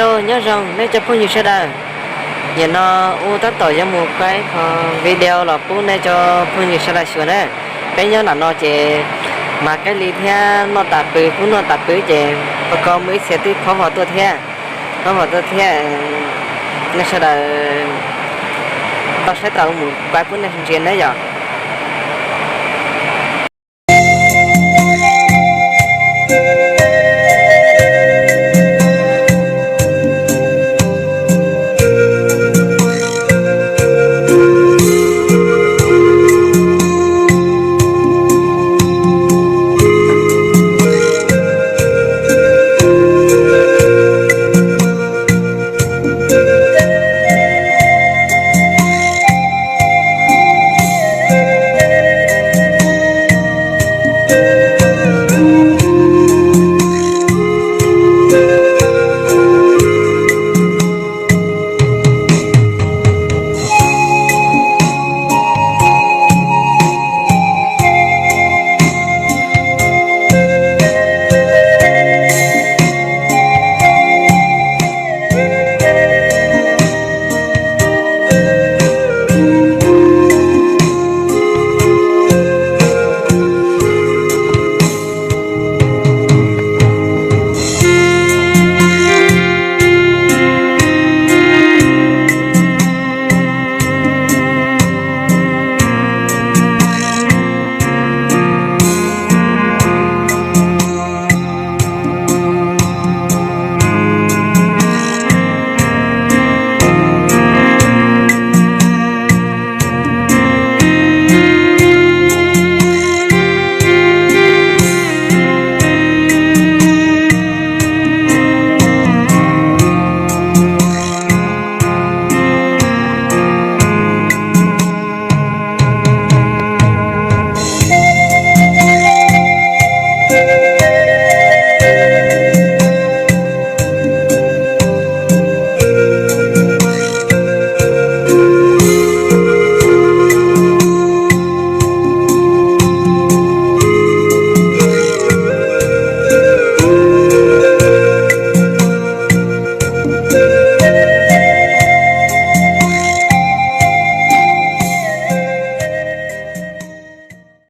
Hello, nyob zoo nej cov phooj ywg sawv daws. Nim no wb tab tom yuav mus kuaj qhov video los pub nej cov phooj ywg sawv daws xyuas na. Peb nyob nram no ces mas kaj li thiab noj tas pw, pub noj tas pw ces pab ko muaj ib txhia twb phob hov tuaj thiab, phob hov tuaj thiab. Nej sawv daws tau saib tau, mus kuaj pub nej ntsia ne yom.